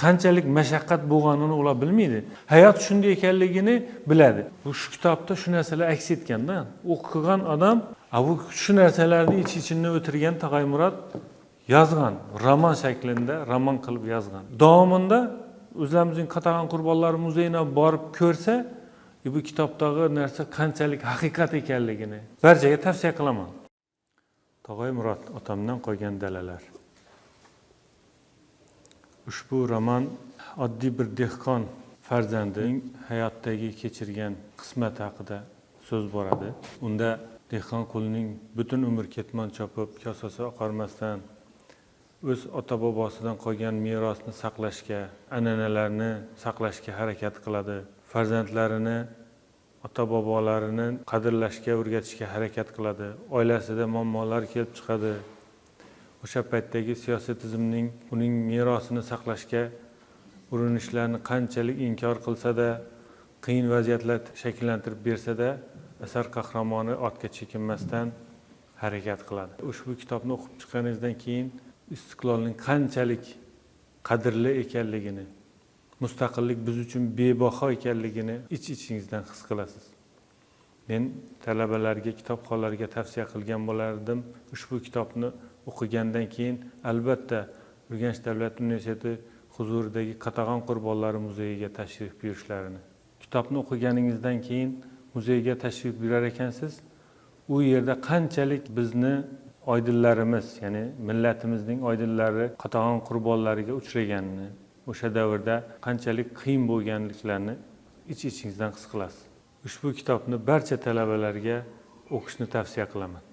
Qanchalik mashaqqat bo'lganini ular bilmaydi. Hayot shunday ekanligini biladi. Bu shu kitobda shu narsalar aks etganda, o'qigan odam bu shu narsalarni ich ichidan o'tirgan Tog'ay Murod yozgan, roman shaklida roman qilib yozgan. Davomida o'zlarimizning Qatag'on qurbonlari muzeyine borib ko'rsa, bu kitobdagi narsa qanchalik haqiqat ekanligini barchaga tavsiya qilaman. Tog'ay Murod, otamdan qolgan dalalar. Ushbu roman oddiy bir dehqon farzandining hayotdagi kechirgan qismati haqida so'z boradi. Unda dehqon qulining butun umr ketmon chopib, kosasi oqarmasdan o'z ota bobosidan qolgan merosni saqlashga, an'analarni saqlashga harakat qiladi. Farzandlarini ota bobolarini qadrlashga o'rgatishga harakat qiladi. Oilasida muammolar kelib chiqadi. O'sha paytdagi siyosiy tizimning uning merosini saqlashga urinishlarini qanchalik inkor qilsa-da, qiyin vaziyatlar shakllantirib bersa-da, asar qahramoni ortga chekinmasdan harakat qiladi. Ushbu kitobni o'qib chiqqaningizdan keyin istiqlolning qanchalik qadrli ekanligini, mustaqillik biz uchun bebaho ekanligini ich-ichingizdan his qilasiz. Men talabalarga, kitobxonlarga tavsiya qilgan bo'lardim. Ushbu kitobni o'qigandan keyin albatta Urganch davlat universiteti huzuridagi Qatag'on qurbonlari muzeyiga tashrif buyurishlarini. Kitobni o'qiganingizdan keyin muzeyga tashrif buyurar ekansiz, u yerda qanchalik bizni oydinlarimiz, ya'ni millatimizning oydinlari qatag'on qurbonlariga uchraganini, o'sha davrda qanchalik qiyin bo'lganliklarini ich-ichingizdan his qilasiz. Ushbu kitobni barcha talabalarga o'qishni tavsiya qilaman.